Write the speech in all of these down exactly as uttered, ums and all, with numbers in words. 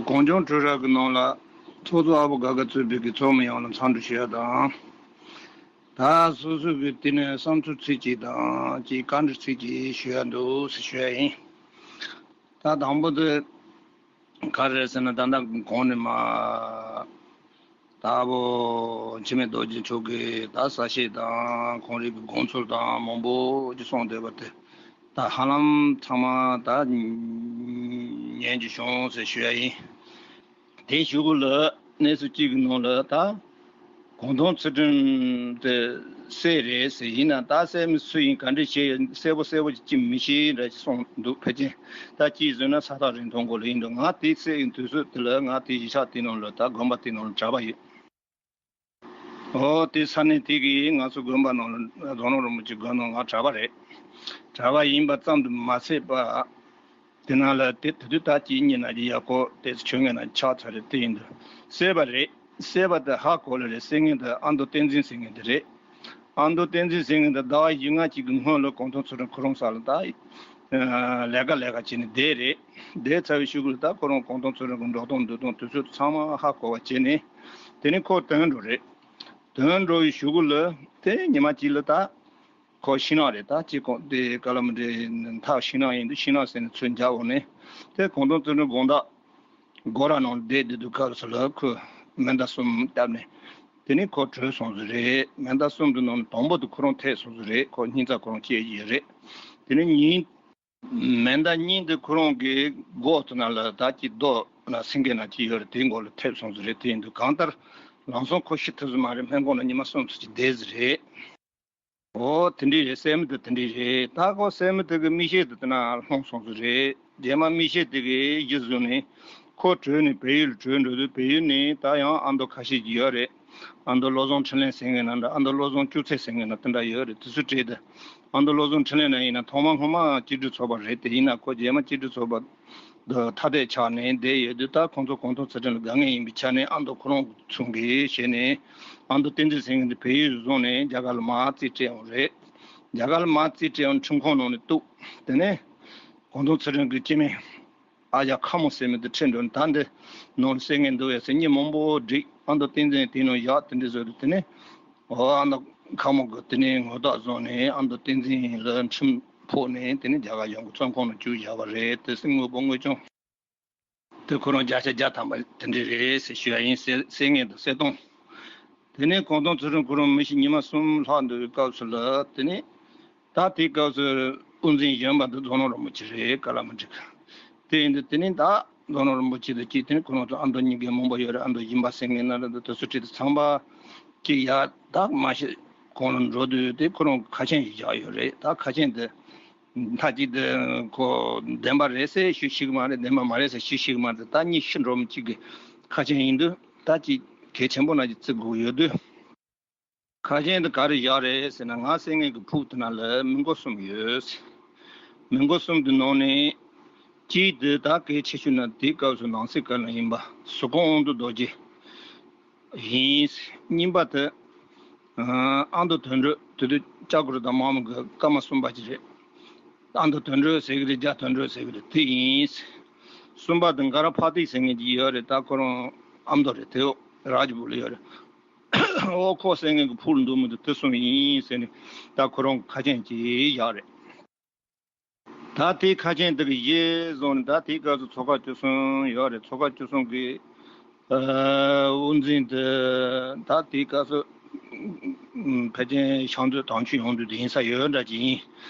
གངས་ལྗོངས་ཁྲོད་ར་གི་ནང་ལ་ཚོགས་གཙོ་ཨ་བོ་དགའ་དགའ་གཙོས་པའི་གི་ཚོགས་མི་ཡོངས་ལ་འཚམས་འདྲི་ཞུ་ཡ་དང་། ད་སོ་སོ་གི་དེ་ནས་བསམ་ཚུལ་ཚིག་གཅིག་དང་ཅིག་བཀའ་འདྲི་ཚིག་གཅིག་ཞུ་ཡ་འདུག་ཟེར་ཞུ་ཡ་ཡིན། ད་དང་པོ་དེ་ག་རེ་རེད་ཟེར་ན། ད་ལྟ་གོང་ནས་མ་ད་བོ་འཆི་མེད་རྡོ་རྗེ་མཆོག་གིས་ད་གསལ་བཤད་དང་ཁོང་རང་གི་དགོངས་ཚུལ་དང་མང་པོ་ཅིག་གསུངས་བསྡད་པ་དེ་ད་ཧ་ལམ་ཚང་མ་ད་ཉན་རྒྱུ་བྱུང་ཟེར་ཞུ་ཡ་ཡིན། དེ་གཞུག་གུ་ལ་གནས་ཚུལ་གཅིག་གི་ནང་ལ་ད་གུང་སྟོན་ཚུལ་ཁྲིམས་དེ་གསལ་རེད་ཟེར། ཡིན་ན་ད་གསལ་མི་སུ་ཡིན་ག་འདྲ་བྱས་གསལ་པོ་གསལ་པོ་ཅིག་མི་ཤེས་འདྲ་ཅིག་གསུངས་འདུག་ཕལ་ཆེར་ད་ཅིག་བཟོས་ན་ས་ཐག་རིང་ཐུང་སྐོར་ལ་ཡིན་འདུག་ང་དེ་གསལ་ཡིན་དུས་ཚོད་དེ་ལ་ང་དེ་གཞིས་ཆགས་དེ་ནང་ལ་ད་དགོན་པ་དེ་ནང་ལ་གྲྭ་པ་ཡོད། ཨོ་དེ་ས་གནས་དེ་གི་ང་ཚོ་དགོན་པ་ནང་ལ་རྫོང་ནོར་རིན་པོ་ཆེ་དགོན་ནང་ང་གྲྭ་པ་རེད། གྲྭ་པ་ཡིན་པ་ཙམ་དུ་མ་ཚད་པ། དེ་ནང་ལ་དེ་དེ་དུས་ད་ཅིག་ཉིན་ན་ཅིག་ཡག་པོ་དེ་ཚོ་ཆོས་ངན་ན་ཆགས་ཚར་རེད། དེ་ཡིན་དུས་གསལ་པ་རེད། གསལ་པ་དེ་ཧ་གོ་ལེ་རེད། གསལ་ངན་དེ་ཨ་མདོ་བསྟན་འཛིན་ཟེར་མཁན་དེ་རེད། ཨ་མདོ་བསྟན་འཛིན་ཟེར་མཁན་དེ་ཟླ་བ་བཞི་ལྔ་ཅིག་གི་སྔོན་ལ་གུང་སྟོན་ཚུལ་ཁྲིམས་ཁོ་རང་ས་ལ་ད་ལས་ཀ་ལས་ཀ་བྱས་ནས་བསྡད་རེད། བསྡད་ཚར་བའི་གཞུག་གུ་ལ་ད་ཁོ་རང་གུང་སྟོན་ཚུལ་ཁྲིམས་ཀྱི་འགྲོ་སྟངས་འདུག་སྟངས་དུས་ཚོད་ཚང་མ་ཧ་གོ་བ་བྱས་ནས་དེ་ནས་ཁོ་ཐོན་འགྲོ་རེད། ཐོན་འགྲོ་བའི་གཞུག་གུ་ལ་དེ་ཉི་མ་གཅིག་ལ་ད། ཁོ་ཤིང་ནགས་རེད། ད་ཅི་གོང་དེ་ཀ་ལ་མི་འདྲེ་འཐག་ཤིང་ནགས་ཡིན་དུས་ཤིང་ནགས་ཟེར་ནས་ཚུར་འཇགས་འོང་ནས་དེ་གུང་སྟོན་ཚུལ་ཁྲིམས་དགོང་དག་སྒོ་ར་ནང་བསྡད་བསྡད་དུས་སྐབས་སུ་ལ་ཁོས་མེ་མདའ་གསུམ་བཏབ་ནས་དེ་ནས་ཁོ་བྲོས་སོང་ཟིག་རེད། མེ་མདའ་གསུམ་དུ་ནང་ནས་དང་པོ་དུ་ཁོ་རང་ཐེབས་སོང་ཟིག་རེད། ཁོ་སྙིང་རྩ་ཁོ་རང་བཅད་ཀྱི་ཡོད་རེད། དེ་ནས་ཉིན་མེ་མདའ་གཉིས་དེ་ཁོ་རང་གི་མགོ་དེ་ན་ལ་ད་ཅི་རྡོ་ན་སེང་གེ་ན་ཅི་ཡོད་རེད། དེའི་མགོ་ལ་ཐེབས་སོང་ཟིག་རེད། དེ་ཡིན་དུས་གང་ལྟར་ལམ་སང་ཁོ་ཤི་ཐུབ་ཟིག་མ་རེད། སྨན་ཁང་ལ་ཉི་མ་གསུམ་ཙམ་ཅིག་བསྡད་ཟིག་རེད། ཨོ་དེ་འདྲས་རེད། སྲས་མོ་དེ་དེ་འདྲས་རེད། ད་ཁོ་སྲས་མོ་དེ་གི་མིག་ཤེལ་དེ་དེ་ན་ལྷུང་སོང་ཟིག་རེད། རྗེས་མ་མིག་ཤེལ་དེ་གི་གཞི་བཟུང་ནས་ཁོ་བྲོས་ནས་བལ་ཡུལ་ལ་བྲོས་འགྲོ་དུས་བལ་ཡུལ་ནས་ད་ཡང་ཨ་མདོ་ཁ་ཤས་ཀྱི་ཡོད་རེད། ཨ་མདོ་བློ་བཟང་འཕྲིན་ལས་ཟེར་མཁན་ན་འདྲ། ཨ་མདོ་བློ་བཟང་སྐྱུག་ཚལ་ཟེར་མཁན་ན་དེ་འདྲ་ཡོད་རེད། དེ་ཚོ་བྲོས་ཏེ་ཨ་མདོ་བློ་བཟང་འཕྲིན་ལས་ན་ཡིན་ན་ཐོག་མ་སྔོན་མ་སྐྱིད་སྡུག་ཚོགས་པ་རེད། དེ་ཡིན་ན་ཁོ་རྗེས་མ་སྐྱིད་སྡུག་ཚོགས་པ་དུ་ཐ་དད་ཆགས་ནས་བསྡད་ཡོད་དུས་ད་ཁོང་ཚོ་གུང་སྟོན་ཚུལ་ཁྲིམས་ལ་དགའ་ངེས་ཡིན་པའི་ཆ་ནས་ཨ་མདོ་ཁོ་རང་ཚུན་གྱིས་བྱས་ནས་ཨ་མདོ་བསྟན་འཛིན་ཟེར་མཁན་དེ་བལ་ཡུལ་བཟུང་ནས་རྒྱ་གར་ལ་མར་རྩིས་སྤྲད་ཡོང་རེད། རྒྱ་གར་ལ་མར་རྩིས་སྤྲད་ཡོང་ཁྲིམས་ཁང་ནང་ནས་གཏུགས། དེ་ནས་གུང་སྟོན་ཚུལ་ཁྲིམས་ཀྱི་སྐྱེ་དམན་ཨ་ཡ་ཁ་མོ་ཟེར་མི་དེ་ཁྲིད་འགྲོ་ནས་ད་འདི་ནང་ལ་གསལ་ངན་འདུག་ཡ་ཟེར་མི་མང་པོ་བསྒྲིགས། ཨ་མདོ་བསྟན་འཛིན་དེ་ནང་བཞག། དེ་འདྲ་བཟོས་ཏེ་དེ་ནས་ཨོ་ཨ་མདོ་ཁ་མོ་གི་དེ་ནས་ངོ་རྟགས་བཟུང་ནས་ཨ་མདོ་བསྟན་འཛིན་ལ་ཁྲིམས་ཕོག་ནས་དེ་ནས་རྒྱ་གར་ཡོང་གི་བཙོན་ཁང་ནང་བཅུག་བཞག་པ་རེད། དེ་སྲིད་དངོས་པོ་དངོས་བྱུང་དེ་ཁོ་རང་བརྒྱ་ཆ་བརྒྱ་ཐམ་པ་དེ་འདྲ་རེད་ཟེར་ཞུ་ཡ་ཡིན། གསལ་གསལ་ངན་དང་གསལ་སྟོང་། དེ་ནས་གུང་སྟོན་ཚུལ་ཁྲིམས་ཁོ་རང་མི་ཤི་ཉི་མ་གསུམ་ལྷག་འདུག་པའི་སྐབས་སུ་ལ་དེ་ནས་ད་དེའི་སྐབས་སུ་དབུ་འཛིན་གཞོན་པ་འདི་རྫོང་ནོར་རིན་པོ་ཆེ་རེད། ཀ་ལ་མི་འགྲིག་དེ་ཡིན་དུས་དེ་ནས་ད་རྫོང་ནོར་རིན་པོ་ཆེ་དང་གཅིག་དེ་ནས་ཁོ་རང་ཚོ་ཨ་མདོ་གཉིས་ཀའི་མང་པོ་ཡོད་རེད། ཨ་མདོ་སྦྱིན་པ་ཟེར་མཁན་ན་རེད། དེ་ཚོ་ཁྲིད་དུ་ཚང་པ་གཅིག་ཡར་ད་མ་ཤི་གོང་ལ་འགྲོ་དུས་དེ་ཁོ་རང་ཁ་ཆེམས་ཤིག་བཞག་ཡོད་རེད། ད་ཁ་ཆེམས་དེ་མཐའ་གཅིག་དེ་ཁོ་བདེན་པ་རེད་ཟེར་ཞུ་ཤེས་ཀྱི་མ་རེད། བདེན་པ་མ་རེད་ཟེར་ཞུ་ཤེས་ཀྱི་མ་རེད། ད་གཉིས་ཤི་འགྲོ་མི་གཅིག་གི་ཁ་ཆེམས་ཡིན་དུས་ད་གཅིག་གལ་ཆེན་པོ་ན་གཅིག་བརྩི་དགོས་ཡོད་དུས། ཁ་ཆེམས་འདི་ག་རེ་བཞག་རེད་ཟེར་ན། ང་གསལ་ངན་གྱི་ཕུག་དེ་ན་ལ་མི་མགོ་གསུམ་ཡོད། མི་མགོ་གསུམ་དེ་ནང་ནས་གཅིག་དེ་ད་གལ་ཆེ་ཤོས་ན་དེའི་སྐབས་སུ་ནང་སྲིད་བཀའ་བློན་ཡིན་པ་ཟུར་ཁང་དབང་འདུས་རྡོ་རྗེ་ཡིན། གཉིས་པ་དེ་ཨ་མདོ་དོན་གྲུབ། དེ་དུས་ལྕགས་ཀོར་དང་མ་མོ་གི་བཀའ་མ་གསུམ་པ་ཅིག་རེད། ཨ་མདོ་དོན་གྲུབ་ཟེར་གི་རེད། རྒྱ་དོན་གྲུབ་ཟེར་གི་རེད། དེ་ཡིན། གསུམ་པ་དེ་འགའ་ར་ཕ་ཏི་ཟེར་མཁན་ཅིག་ཡོད་རེད། ད་ཁོ་རང་ཨ་མདོ་རེད། དེ་ར་ཇི་བུ་ལ་ཡོད་རེད། ཨོ་ཁོ་གསལ་ངན་གྱི་ཕུག་ལ་འདུག་མི་འདུག་དེ་གསུམ་ཡིན་ཟེར་ནས་ད་ཁོ་རང་ཁ་ཆེམས་ཅིག་བཞག་རེད། ད་དེའི་ཁ་ཆེམས་དེ་གི་གཞི་བཟུང་ནས་ད་དེའི་སྐབས་སུ་ཚོགས་ཁག་བཅུ་གསུམ་ཡོད་རེད། ཚོགས་ཁག་བཅུ་གསུམ་གི་ཨ་དབུ་འཛིན་དེ་ད་དེའི་སྐབས་སུ་ཕལ་ཆེར་ཕྱག་མཛོད་དམ་ཆོས་ཡོང་དུས་དེ་ཡིན་ས་ཡོད་འདྲ་ཅིག་ཡིན།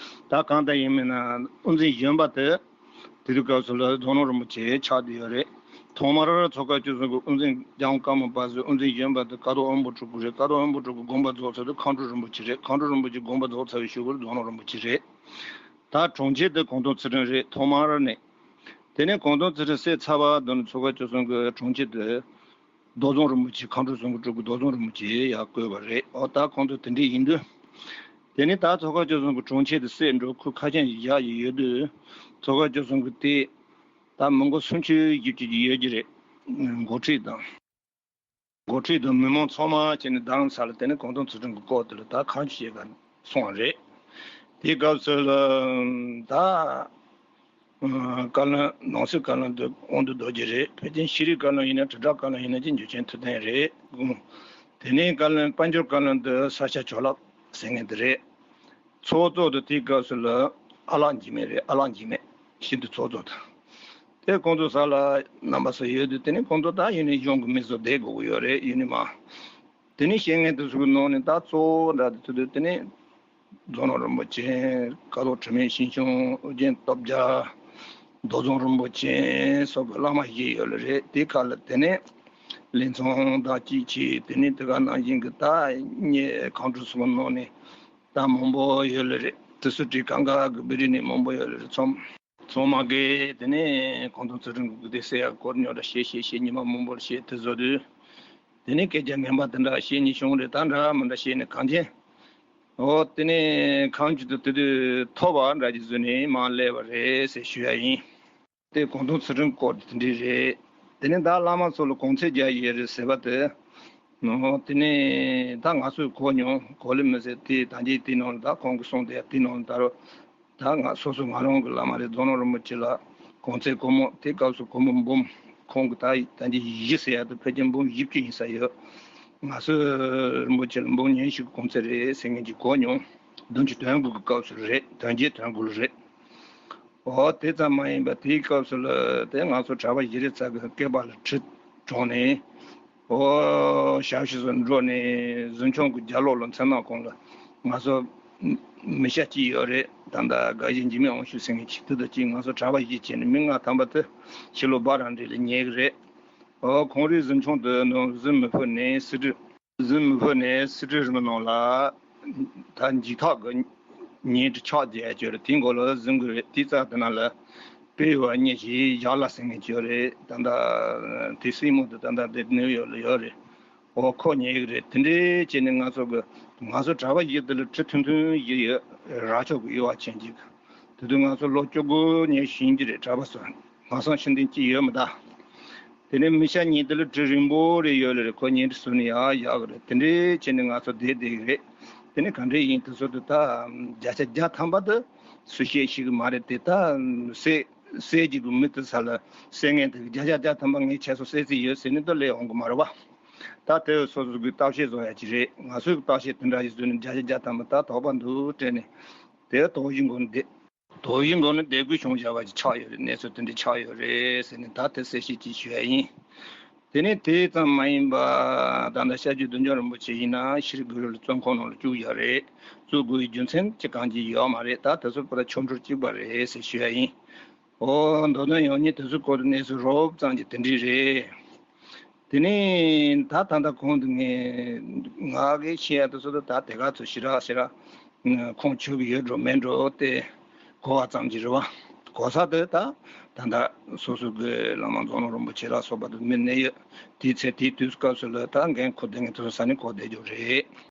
ད་གང་ལྟར་ཡིན་མིན་ན་དབུ་འཛིན་གཞོན་པ་དེ་དེ་དུས་སྐབས་སུ་ལ་རྫོང་ནོར་རིན་པོ་ཆེ་ཆགས་བསྡད་ཡོད་རེད། ཐོག་མར་ཚོགས་ཁག་བཅུ་གསུམ་གྱི་དབུ་འཛིན་རྒྱལ་དབང་ཀརྨ་པ་ཟེར། དབུ་འཛིན་གཞོན་པ་དེ་ཀཿཐོག་དབོན་པོ་ཕྲུ་གུ་རེད། ཀཿཐོག་དབོན་པོ་ཕྲུ་གུ་དགོངས་པ་རྫོགས་ཚར་དུས་མཁའ་འགྲོ་རིན་པོ་ཆེ་རེད། མཁའ་འགྲོ་རིན་པོ་ཆེ་དགོངས་པ་རྫོགས་ཚར་བའི་གཞུག་གུར་རྫོང་ནོར་རིན་པོ་ཆེ་རེད། ད་དྲུང་ཆེ་དེ་གུང་སྟོན་ཚུལ་ཁྲིམས་རེད། ཐོག་མར་ནས། དེ་ནས་གུང་སྟོན་ཚུལ་ཁྲིམས་སྲས་ཚ་བ་དེ་ནི་ཚོགས་ཁག་བཅུ་གསུམ་གྱི་དྲུང་ཆེ་དེ་རྡོ་རྫོང་རིན་པོ་ཆེ། མཁའ་འགྲོ་གསུམ་གྱི་སྤྲུལ་སྐུ་རྡོ་རྫོང་རིན་པོ་ཆེ་ཡར་བསྐོས་པ་རེད། འོ་ད་ཁོང་ཚོ་དེ་འདྲས་ཡིན་དུས། དེ་ནས་ད་ཚོགས་ཁག་བཅུ་གསུམ་གྱི་དྲུང་ཆེ་དེ་སྲས་འགྲོ་ཁུལ་ཁ་ཆེམས་ཤིག་བཞག་ཡོད་དུས། ཚོགས་ཁག་བཅུ་གསུམ་གྱི་དེ་ད་མི་མགོ་སུམ་ཅུ་བཞི་བཅུ་ཅིག་ཡོད་ཀྱི་རེད། འགོ་ཁྲིད་དང་། འགོ་ཁྲིད་དང་མི་མང་ཚང་མ་བྱས་ནས་རྡ་རམ་ས་ལ་དེ་ནས་གུང་སྟོན་ཚུལ་ཁྲིམས་ཀྱི་སྐོར་དེ་ལ་ད་གང་ཞིག་བྱེད་ག་སོང་བ་རེད། དེའི་སྐབས་སུ་ལ་ད་ བཀའ་བློན་ནང་སྲིད་བཀའ་བློན་དུ་དབང་འདུས་རྡོ་རྗེ་རེད། ཕལ་ཆེར་ཤེས་རིག་བཀའ་བློན་ཡིན་ན་དྲིལ་བསྒྲགས་བཀའ་བློན་ཡིན་ན་ཅིག་འཇུ་ཆེན་ཐུབ་བསྟན་རེད། དེ་ནས་བཀའ་བློན་དཔལ་འབྱོར་བཀའ་བློན་དུ་ས་སྐྱ་ཇོ་ལགས་ཟེར་མཁན་དེ་རེད། ཚོགས་གཙོ་དུ་དེའི་སྐབས་སུ་ལ་ཨ་ལགས་འཇིགས་མེད་རེད། ཨ་ལགས་འཇིགས་མེད་ཤིན་ཏུ་ཚོགས་གཙོ་དུ། དེ་ཁོང་ཚོ་ས་ལ་རྣམ་པ་སུ་ཡོད་དུས་དེ་ནས་ཁོང་ཚོ་ད་ཡུན་ནས་གཞུང་གི་མི་ཚོ་བསྡད་དགོས་ཀྱི་ཡོད་རེད། ཡུན་ནས་མ། དེ་ནས་བཤད་མཁན་དེ་ཚོ་གི་ནང་ནས་ད་གཙོ་བོ་འདྲ་དེ་ཚོ་དུས་དེ་ནས་རྫོང་ནོར་རིན་པོ་ཆེ། ཀཿཐོག་དྲི་མེད་ཞིང་གཤེགས། ཨོ་རྒྱན་སྟོབས་རྒྱལ། རྡོ་རྫོང་རིན་པོ་ཆེ་སོགས་ཀྱི་བླ་མ་བཞི་ཡོད་ལེ་རེད། དེ་ཁ་ལ་དེ་ནས་ལིན་ཚང་དང་གཅིག་བྱས། དེ་ནས་དེ་ག་ནང་བཞིན་གྱི་ད་ཉེ་ཁང་ཁྲོ་སོགས་ནང་ནས་ད་མང་པོ་ཡོད་ལེ་རེད། དེ་ཚོ་བྲིས་གང་ག་གི་བི་རི་ནས་མང་པོ་ཡོད་ལེ་རེད། ཚང་ཚང་མ་གིས་དེ་ནས་གུང་སྟོན་ཚུལ་ཁྲིམས་ཀྱི་དགོས་དེ་ཟེར་ཡ་སྐོར་ཉོ་ར་བཤད་བཤད་བཤད་ཉི་མ་མང་པོར་བཤད་དེ་བཟོ་དུས། དེ་ནས་སྐད་ཆ་ངན་པ་དེ་འདྲ་བཤད་ནས་བྱུང་རེད། ད་འདྲ་མི་འདྲ་བཤད་ནས་གང་ཅན། འོ་དེ་ནས་གང་ཅི་དུ་དེ་དུས་ཐོབ་པ་འདྲ་ཅིག་བཟོས་ནས་མར་སླེབས་པ་རེད་ཟེར་ཞུ་ཡ་ཡིན། དེ་གུང་སྟོན་ཚུལ་ཁྲིམས་སྐོར་དེ་འདྲ་རེད། དེ་ནས་ད་བླ་མ་ཚོ་ལ་གུང་ཚིགས་རྒྱག་ཡས་རེད་ཟེར་བ་དེ། འོ་དེ་ནས་ད་ང་ཚོས་གོ་མྱོང་། གོ་ལེ་མི་ཟེར་དེ་ད་འཇིག་དེ་ནང་ལ་ད་ཁོང་གི་གསུང་དེ་དེ་ནང་ལ་ད་རོ། ད་ང་སོ་སོ་ང་རང་གི་བླ་མ་རེད། རྫོང་ནོར་རིན་པོ་ཆེ་ལ་གོང་ཚད་སྒོར་མོ། དེ་སྐབས་སུ་སྒོར་མོ་འབུམ། ཁོང་གི་ད་ད་འདི་བཞི་ཟེར་ཡ་དེ་ཕལ་ཆེར་འབུམ་བཞི་བཅུ་ཡིན་ས་ཡོད། ང་ཚོ་རིན་པོ་ཆེ་ལ་འབུམ་ཉི་ཤུ་གི་གོང་ཚད་རེད་ཟེར་མཁན་ཅིག་གོ་མྱོང་། བདུན་ཅུ་དོན་དགུ་གི་སྐབས་སུ་རེད། དོན་བརྒྱད་དོན་དགུ་ལ་རེད། འོ་དེ་ཙམ་མ་ཡིན་པ་དེའི་སྐབས་སུ་ལ་དེ་ང་ཚོ་གྲྭ་པ་བཞི་རེ་ཙམ་གི་སྐེད་པ་ལ་གྲི་དྲངས་ནས། ཨོ་ཞབས་ཕྱི་སུ་འགྲོ་ནས་གཟིམ་ཆུང་གི་རྒྱབ་ལོགས་ལ་མཚན་ནག་གུང་ལ་ང་ཚོ་མི་ཤ་གཅིག་ཡོད་རེད། ད་ལྟ་དགའ་བཞི་འཇིགས་མེད་དབང་ཕྱུག་ཟེར་མཁན་གཅིག་དེ་དང་གཅིག་ང་ཚོ་གྲྭ་པ་བཞི་བྱས་ནས་མི་ལྔ་ཐམ་པ་དེ་ཕྱི་ལོགས་སྦ་ར་འདྲེ་ལ་ཉལ་གི་རེད། ཨོ་ཁོང་རའི་གཟིམ་ཆུང་དེ་ནང་གཟིམ་མི་ཕོད་ནས་སི་ཁྲི། གཟིམ་མི་ཕོད་ནས་སི་ཁྲི་རིང་ནང་ལ་ད་འཇིགས་ཐག་གི་ཉལ་ཁྲི་ཆག་བརྒྱབ་ཡ་ཅིག་ཡོད་རེད། དེའི་མགོ་ལ་གཟིམ་གི་རེད། དེའི་རྩ་དེ་ན་ལ་དཔེ་ཡོད་པ་གཉིས་ཤིག་ཞག་ལ་ཟེར་མཁན་ཅིག་ཡོད་རེད། ད་ལྟ་དེ་སྲིང་མོ་དེ་ད་ལྟ་དེ་ནིའུ་ཡོག་ལ་ཡོད་རེད། འོ་ཁོ་ཉལ་གི་རེད། དེ་འདྲའི་བྱས་ནས་ང་ཚོ་གི་ང་ཚོ་གྲྭ་པ་བཞི་དེ་ལ་གྲི་ཐུང་ཐུང་བཞི་ཡོད། ར་ཆོག་གི་ཡོད་པ་ཆེན་ཅིག་དེ་དུས་ང་ཚོ་ལོ་བཅུ་དགུ་ཉལ་ཤེས་ཀྱི་རེད། གྲྭ་པ་ཚོ་ང་སང་ཤི་འདི་ཅི་ཡོད་མི་གདའ། དེ་ནས་མི་ཤ་གཉིས་དེ་ལ་གྲི་རིང་པོ་རེ་ཡོད་ལེ་རེད། ཁོ་ཉལ་ཁྲི་ཟུར་ནས་ཡར་བཞག་གི་རེད། དེ་འདྲའི་བྱས་ནས་ང་ཚོ་བསྡད་བསྡད་གི་རེད། དེ་ནས་ག་འདྲས་ཡིན་དེ་ཚོ་དུ་ད་བརྒྱ་ཆ་བརྒྱ་ཐམ་པ་དུ་སུ་བཤད་ཤེས་གི་མ་རེད་དེ། ད་སེ་སེ་གཅིག་གི་མི་དེ་ས་ལ་སེ་ངན་དེ་བརྒྱ་ཆ་བརྒྱ་ཐམ་པ་ངས་ཁྱེད་ཚོ་སེ་རྩིས་ཡོད་ཟེར་ནས་ད་སླེབས་འོང་གི་མ་རེད་བ། ད་དེ་སོ་སོ་གི་བརྟག་དཔྱད་བཟོ་ཡ་ཅིག་རེད། ང་ཚོའི་བརྟག་དཔྱད་དེ་འདྲ་ཞིག་བཟོས་ནས་བརྒྱ་ཆ་བརྒྱ་ཐམ་པ་ད་དོགས་པ་འདུག་དྲན་ནས་དེ་དོགས་གཞི་འགོ་ནས་བསྡད། དོགས་གཞི་འགོ་ནས་བསྡད་དགོས་བྱུང་བཞག་པ་ཅིག་ཆགས་ཡོད་རེད། གནས་ཚུལ་དེ་འདྲ་ཆགས་ཡོད་རེད་ཟེར་ནས་ད་དེ་གསལ་བཤད་ཅིག་ཞུ་ཡ་ཡིན། དེ་ནས་དེ་ཙམ་མ་ཡིན་པ་ད་ལྟ་ཤར་རྒྱུད་བདུད་འཇོམས་རིན་པོ་ཆེ་ཡིན་ན་ཤེས་རིག་སྒེར་ལ་བཙོན་ཁང་ནང་ལ་བཅུག་ཡོད་རེད། བཙུགས་དགོས་ཡའི་རྒྱུ་མཚན་ཅི་གང་ཅི་ཡོད་མ་རེད། ད་དེ་ཚོ་པོ་ད་ཆོ་འཕྲུལ་གཅིག་པ་རེད་ཟེར་ཞུ་ཡ་ཡིན། ཨོ་མདོ་དོན་ཡང་སྙིང་དེ་ཚོའི་སྐོར་དུ་གནས་ཚུལ་རོབ་ཙམ་གྱི་དེ་འདྲས་རེད། དེ་ནས་ད་ད་ལྟ་གོང་དུ་ངས་ང་གིས་ཤེས་ཡ་དེ་ཚོ་ད་དེ་ག་ཚོད་ཞེ་དྲག་ཞེ་དྲག་ཁུངས་འཁྱོལ་གྱི་ཡོད་འགྲོ་མེད་འགྲོ་དེ་གོ་བ་ཙམ་གྱི་རེད་བ། གོ་ས་དེ་ད་ད་ལྟ་སོ་སོ་གི་བླ་མ་རྫོང་ནོར་རིན་པོ་ཆེ་ལ་སོགས་པ་དུ་མི་གནས་ཡོད། དེའི་ཚེ་དེའི་དུས་སྐབས་སུ་ལ་ད་འགན་ཁུར་བསྡད་མཁན་དེ་ཚོ་ས་ནས་གོ་བསྡད་རྒྱུ་རེད།